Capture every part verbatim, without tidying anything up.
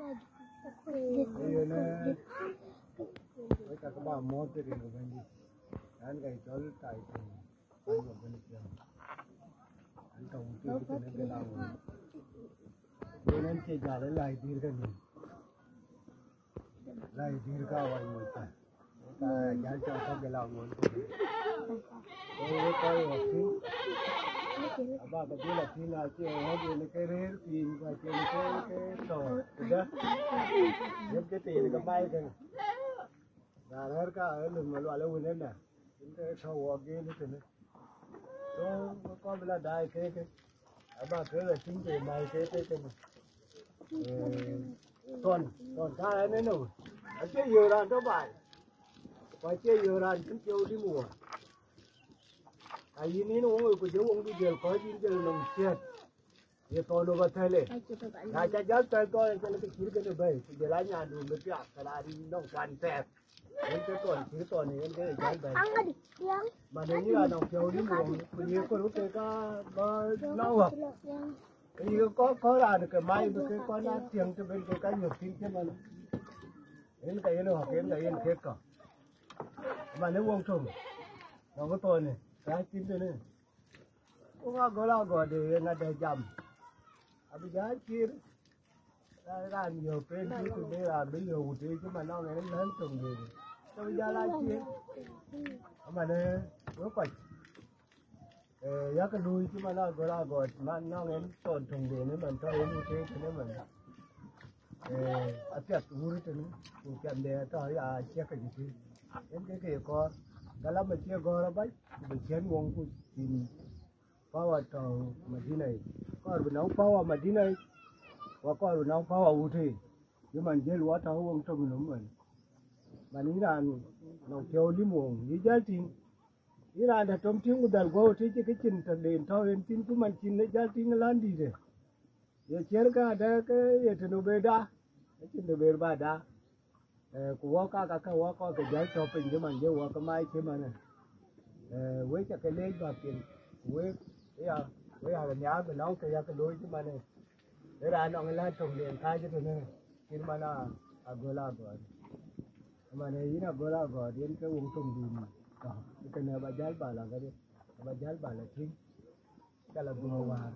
Yen, eh, wek ka ba mɔ̈ɔ̈th tëde në Bɛ̈nydït. An, ka cɔl tai tïŋ, an, ma bɛ̈n piɔ̈u. An, ka wut tëde tëde gël aŋuɔ̈l. Yen en cie jäl ë läi dïïr ke nïïm. Läi dïïr ka wany mony thar. Ka jäl cɔl ka gël aŋuɔ̈l tëde. Ko wek kɔc wɔ tïŋ. Aba ke dhil a tïŋ acie wɔ yen ke rëër piny, ku acie ke, ke tɔ̈ këdë. Yen ke tëën ke mai kënë. Na rɛ̈ɛ̈r ka ë lun Malual ë wën ënɛ, yen ke tɔ̈ wɔ gel tënë. So, wek kɔc bï la daai keke, aba ke la tïŋ ke mai keke kënë. Eh, thɔn, thɔn ka ɛn ënë wën. Acie yöök raan tɔ̈ baai. Ku acie yöök raan cïn piɔ̈u lim wɔ. Ka yïn, yïn woŋ ku jël woŋdu jël kɔc yïn jël nɔm ciɛ̈t. Ye thɔn ë ba thɛl ë. Na ca jäl thɛl thɔn ë thɛl ke cït kënë bɛ̈i, ku jël anyandu bï piath, ke raan nɔŋ kuan thɛɛr. Yen ke thɔn, cït thɔn ë yen ke jäl bɛ̈i. Man ë yïn raan nɔŋ piɔ̈u lim woŋ, ku ye kor ke ka ba nɔŋ wak. Ke yï kɔc, kɔc raan ke mai bï ke kɔc na tiɛŋ të ben ke ka nyuɔ̈th thïn cï man. Yen ka yen wak, yen ka yen kek kɔ̈k. Man ë woŋ töŋ, nɔŋ thɔn ë, ka cïn tënë. Ku ŋa gɔl agɔt ë yen adɛ jam. Abï jɔ cïr, ra-, raan yök pen cï ku de raan bï yök wut ë cï man nɔŋ en lɛ̈n töŋ de. Ke bï jɔ la cïr. Aman ë, wek kɔc. Eh, yak luui cï man agɔl agɔt, man nɔŋ en thɔn töŋ de ni man tɔ̈ en wut ë cï ni man. Eh, apiɛth wur tënë, ku piɛth de tɔ̈ ya ciɛk ke jï tï. En ke ke kɔɔr, galam acie gɔ̈ɔ̈r abac, ku bï ciɛ̈n woŋ ku cïn power tɔ̈ Madina yic. Kɔɔr bï nɔŋ power Madina yic, wa kɔɔr bï nɔŋ power wut yic. Yï man jël wa tɔ̈ woŋ tök nɔm man. Man yïn raan nɔŋ piɔ̈u lim woŋ, yï jäl tïŋ. Yïn raan dä tom tïŋ ku dhal guɔ̈u tïc ke cïn tɔ̈ den tɔ̈ en thïn, ku man cïn ë jäl tïŋ ë län dïïtë. Ye ciɛ̈r ka dɛ ke ye tënë be da, acïn de ber ba da. Eh, ku wɔ ka, ka, ka wɔ kɔc ke jäl tɔ̈ piny, cï man jë wɔ ke mai cï man ë. Eh, wek ca ke leec bä piŋ, ku wek, ya, wek ya ke nhiaar bï nɔŋ ke ya ke looi cï man ë. Ë raan nɔŋ ë län töŋ den kääc tënë, cït man a, agöl agɔɔt. Man ë yïn agöl agɔɔt, yen ke woŋ töŋ dun tɔ̈, kënë ba jäl ba la këde, ba jäl ba la tïŋ. Cä la guɔ wäär.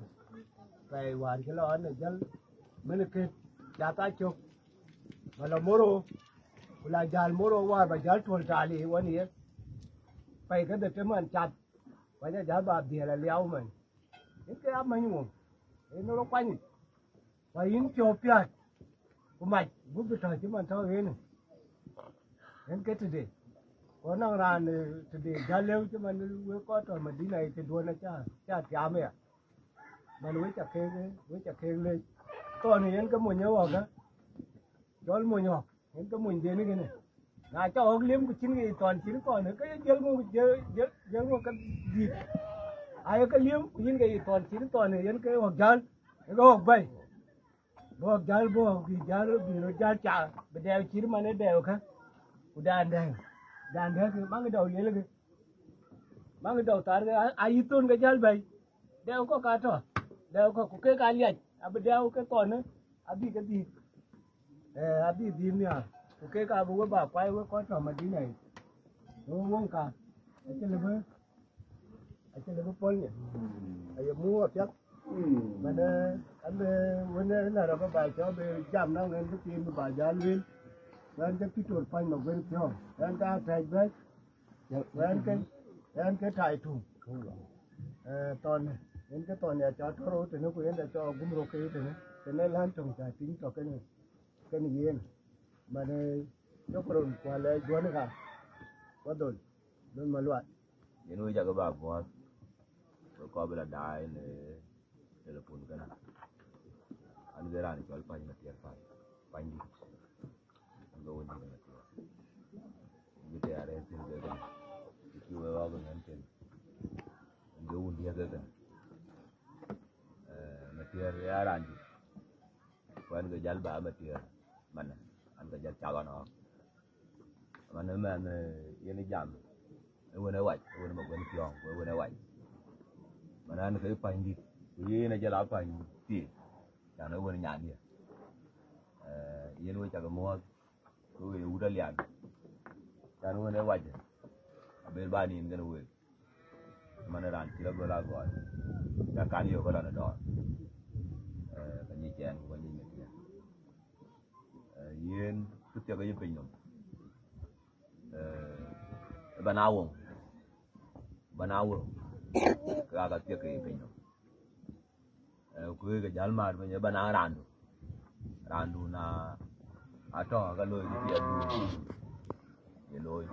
Pɛi wäär cï la ɣɔn ë jäl, mën ë kët, cath acök. Ba la moro, ku la jäl moro wäär ba jäl tuɔl taali wan ye. Pɛi kedhie të man cath, ba jɔ jäl ba dhiël aliau man. Yen ke amäny ŋuɔm, yen rɔ kuany. Ba yïn piɔ̈u piäät, ku mac, gup bï tɔ̈ cï man tɔ̈ yen. Yen ke tëde. Ku nɔŋ raan, eh, tëde jäl lëu cï man wek kɔc tɔ̈ Madina yic, tëduɔ̈n acä, acä tiaam aya. Man wek ca keek, wek ca keek leec. Thɔn yen ke mony ë ɣɔ̈k, cɔl mony ɣɔ̈k, yen ke monyden kënë. Na cä ɣɔ̈k liëm ku cïn ke yï thɔn cïn thɔn, ke ye jiël ŋö, jiël, jiël, jiël ŋö ke dhït. Aye ke liëm ku yïn ke yï thɔn cïn thɔn, yen ke ɣɔ̈k jäl, ke ɣɔ̈k bɛ̈i. Bɔ̈ jäl, bɔ̈ bï jäl, bï röt jäl ca, bï dɛɛu cït man ë dɛɛu kä, ku dan dɛɛu, dan dɛɛu kë, maŋ dɔu lielkë, maŋ dɔu thaarkë, a, a yï thon ke jäl bɛ̈i, dɛɛu kɔ̈k ka tɔ̈, dɛɛu kɔ̈k, ku kek aa liac, abï dɛɛu ke thɔn ë, abï ke dhïk, eh, abï dhïk nhiaar, ku kek abï we ba kuai wek kɔc tɔ̈ Madina yic, ë we woŋ ka, acï lëbë. Acï lëbë pɔ̈l nyin. Aye muk apiɛth. Manë, an bï wën ë lär abï ba cɔ̈ bï jam nɔŋ en bï thiin bï ba jal lueel. Wɛn ke Pitor Pany Maguën Thiɔ̈ɔ̈ŋ. Wɛn ke Atɛ̈c Bɛ̈c. Wɛn ke, wɛn ke tai tuŋ. Eh, thɔn, en ke thɔn ya cɔ̈ tɔ̈ rou tënë ku en da cɔ̈ gum rou ke tënë. Tënë län töŋ ca tïŋ tɔ̈ kënë, kënë yen. Manë, cokron kualɛ juɔ̈n ka. Wadhol. Lon Malual. Yen wec akë ba buɔɔth, ke kɔɔr bï la daai në telepon kënë. An ke raan cɔl Pany Matiɛr Pany, Panydït. An ke wun diɛ̈ Matiɛr. Bï tɛɛr en thïn ke kënë. Bï cï wek ɣɔ̈k ëmën thïn. An ke wun diɛ̈ ke kënë. Eh, Matiɛr ya raan dït. Ku an ke jäl ba Matiɛr manë, an ke jäl cak ɣɔn ɣɔ̈k. Manë mɛn, eh, yen jam, ë wën ë wac, ë wën Maguën Thiɔ̈ɔ̈ŋ, ku ë wën ë wac. Manë an ke Panydït, ku yen ajäl a Pany thii, yan ë wën nyandiɛ̈. Eh, Yen we cak muɔ̈ɔ̈th, ke we wut Alian. Can wën ë wac, abël ba nin kën week. Man raan cï la gɔl agɔɔl. Ca kan yök ëlɔn ë dɔɔr. Eh, ka nyic cɛɛn, ku ka nyic meth. Eh, yen, kë thiek ye piny nɔm. Eh, ban a woŋ. Ban a woŋ. Ka ka thiek ye piny nɔm. Eh, ku ke jäl maar piny, ban a raandu. Raandu na atɔ̈ ka looi kë thiek du. Ye looi.